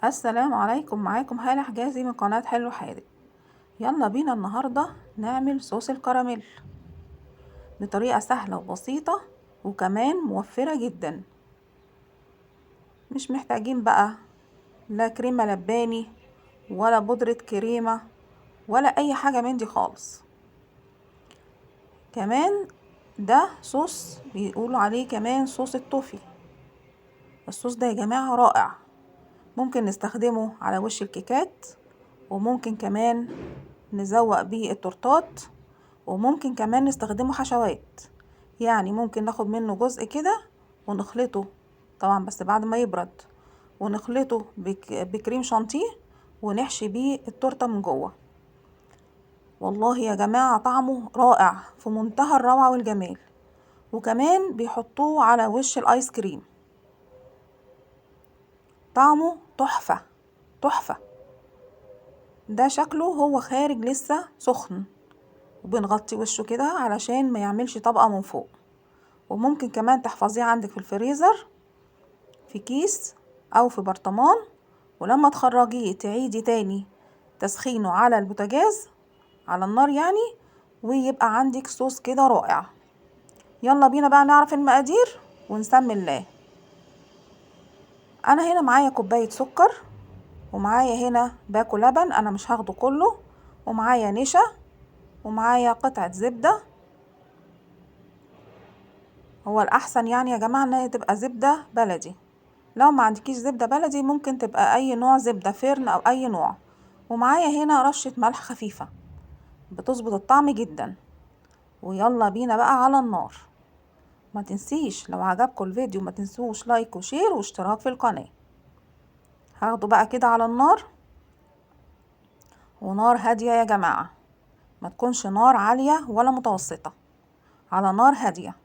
السلام عليكم، معاكم هالة حجازي من قناة حلو حادق. يلا بينا النهاردة نعمل صوص الكراميل بطريقة سهلة وبسيطة وكمان موفرة جدا. مش محتاجين بقى لا كريمة لباني ولا بودرة كريمة ولا اي حاجة من دي خالص. كمان ده صوص بيقولوا عليه كمان صوص التوفي. الصوص ده يا جماعة رائع، ممكن نستخدمه على وش الكيكات، وممكن كمان نزوق بيه التورتات، وممكن كمان نستخدمه حشوات. يعني ممكن ناخد منه جزء كده ونخلطه، طبعا بس بعد ما يبرد، ونخلطه بكريم شانتيه ونحشي بيه التورتة من جوه. والله يا جماعة طعمه رائع في منتهى الروعة والجمال، وكمان بيحطوه على وش الايس كريم. طعمه تحفة تحفة. ده شكله هو خارج لسه سخن، وبنغطي وشه كده علشان ما يعملش طبقة من فوق. وممكن كمان تحفظيه عندك في الفريزر في كيس او في برطمان، ولما تخرجيه تعيدي تاني تسخينه على البوتاجاز على النار يعني، ويبقى عندك صوص كده رائع. يلا بينا بقى نعرف المقادير ونسمي الله. انا هنا معايا كوباية سكر، ومعايا هنا باكو لبن انا مش هاخده كله، ومعايا نشا، ومعايا قطعة زبدة. هو الاحسن يعني يا جماعة ان هي تبقى زبدة بلدي، لو ما عندكيش زبدة بلدي ممكن تبقى اي نوع زبدة فرن او اي نوع. ومعايا هنا رشة ملح خفيفة بتظبط الطعم جدا. ويلا بينا بقى على النار. ما تنسيش لو عجبكم الفيديو ما تنسوش like و share واشتراك في القناة. هاخده بقى كده على النار، ونار هادية يا جماعة، ما تكونش نار عالية ولا متوسطة، على نار هادية.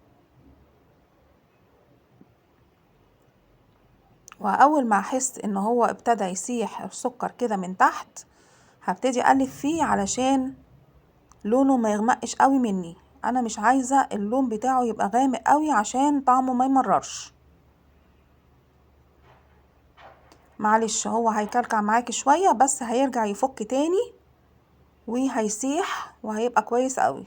واول ما احس ان هو ابتدى يسيح السكر كده من تحت هبتدي اقلب فيه علشان لونه ما يغمقش قوي مني. انا مش عايزة اللون بتاعه يبقى غامق قوي عشان طعمه ما يمررش. معلش هو هيكلكع معاكي شوية بس هيرجع يفك تاني وهيسيح وهيبقى كويس قوي.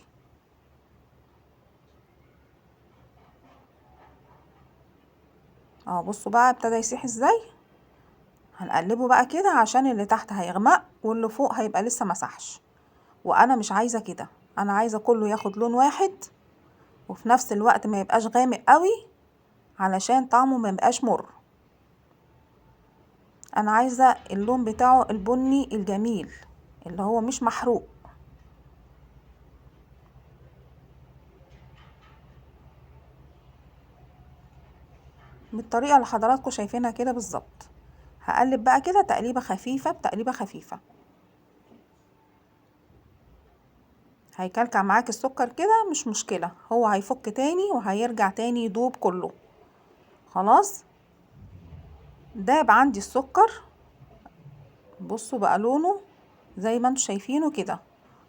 بصوا بقى ابتدى يسيح ازاي. هنقلبه بقى كده عشان اللي تحت هيغمق واللي فوق هيبقى لسه مسحش، وانا مش عايزة كده، انا عايزة كله ياخد لون واحد وفي نفس الوقت ما يبقاش غامق قوي علشان طعمه ما يبقاش مر. انا عايزة اللون بتاعه البني الجميل اللي هو مش محروق. بالطريقة اللي حضراتكم شايفينها كده بالظبط. هقلب بقى كده تقليبة خفيفة بتقليبة خفيفة. هيكلكع معاك السكر كده مش مشكلة، هو هيفك تاني وهيرجع تاني يدوب كله. خلاص داب عندي السكر، بصوا بقى لونه زي ما انتم شايفينه كده.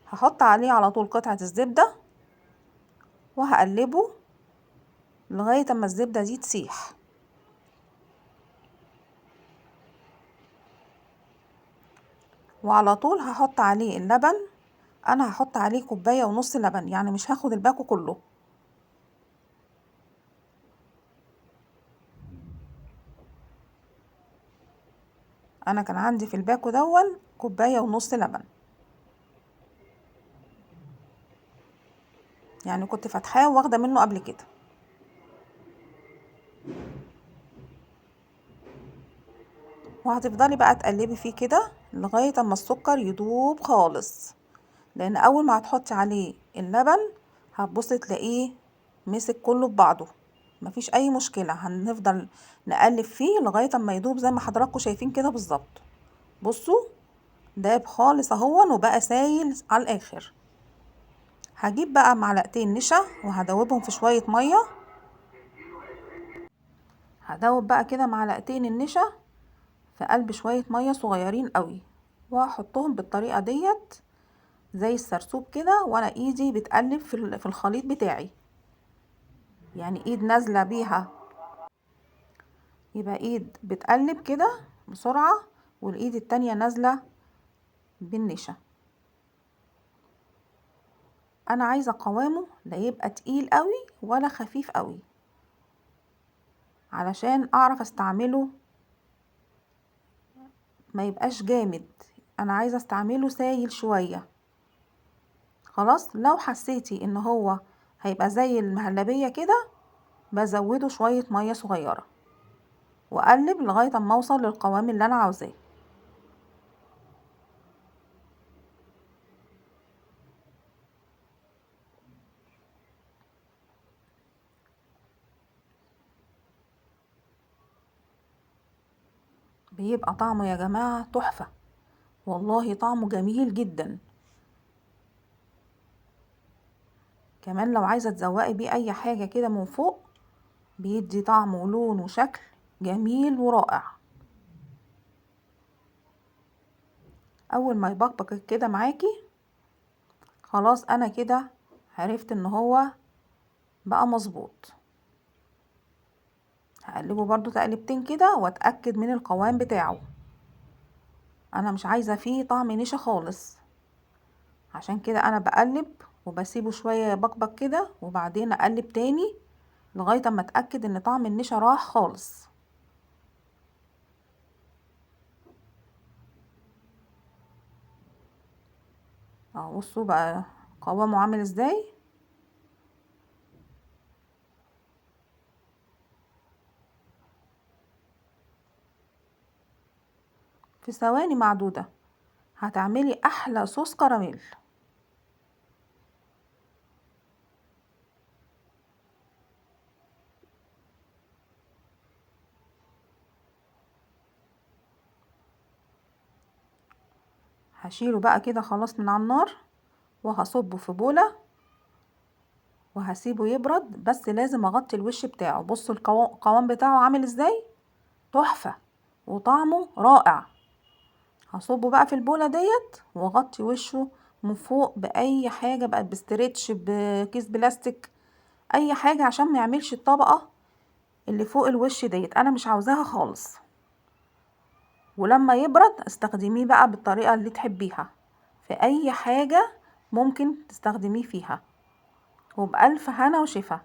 هحط عليه على طول قطعة الزبدة وهقلبه لغاية اما الزبدة دي تسيح. وعلى طول هحط عليه اللبن. انا هحط عليه كوباية ونص لبن، يعني مش هاخد الباكو كله. انا كان عندي في الباكو دون كوباية ونص لبن، يعني كنت فاتحاه واخده منه قبل كده. وهتفضلي بقى تقلبي فيه كده لغاية اما السكر يدوب خالص، لان اول ما هتحطي عليه اللبن هتبصي تلاقيه مسك كله ببعضه، مفيش اي مشكلة. هنفضل نقلب فيه لغاية اما يدوب زي ما حضراتكم شايفين كده بالظبط. بصوا داب خالص اهون وبقى سايل على الاخر. هجيب بقى معلقتين نشا وهدوبهم في شوية مية. هدوب بقى كده معلقتين النشا في قلب شوية مية صغيرين قوي، وهحطهم بالطريقة ديت زي السرسوب كده، وانا ايدي بتقلب في الخليط بتاعي، يعني ايد نازلة بيها، يبقى ايد بتقلب كده بسرعة والايد التانية نازلة بالنشا. انا عايزة قوامه لا يبقى تقيل قوي ولا خفيف قوي علشان اعرف استعمله، ما يبقاش جامد، انا عايزة استعمله سايل شوية. خلاص لو حسيتي ان هو هيبقى زي المهلبية كده بزوده شوية مية صغيرة واقلب لغاية اما اوصل للقوام اللي انا عاوزاه. بيبقى طعمه يا جماعة تحفة، والله طعمه جميل جدا. كمان لو عايزة تزوقي بيه اي حاجة كده من فوق بيدي طعم ولون وشكل جميل ورائع. اول ما يبقبق كده معاكي خلاص انا كده عرفت ان هو بقى مظبوط. هقلبه برضو تقلبتين كده واتأكد من القوام بتاعه. انا مش عايزة فيه طعم نشا خالص، عشان كده انا بقلب وبسيبه شوية يبقبق كده وبعدين اقلب تاني لغاية اما اتأكد ان طعم النشا راح خالص. اهو بصوا بقى قوامه عامل ازاي. في ثواني معدودة هتعملي احلى صوص كراميل. هشيله بقى كده خلاص من على النار وهصبه في بولة وهسيبه يبرد، بس لازم اغطي الوش بتاعه. بصوا القوام بتاعه عامل ازاي، تحفة وطعمه رائع. هصبه بقى في البولة ديت واغطي وشه من فوق بأي حاجة بقى، ب stretch، بكيس بلاستيك، اي حاجة عشان ما يعملش الطبقة اللي فوق الوش ديت، انا مش عاوزاها خالص. ولما يبرد استخدميه بقى بالطريقة اللي تحبيها في اي حاجة ممكن تستخدميه فيها. وبألف هنا وشفا.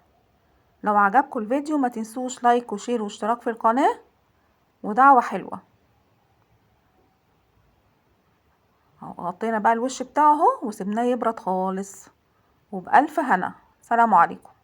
لو عجبكم الفيديو ما تنسوش like و share واشتراك في القناة، ودعوة حلوة. غطينا بقى الوش بتاعه اهو وسيبناه يبرد خالص. وبألف هنا. سلام عليكم.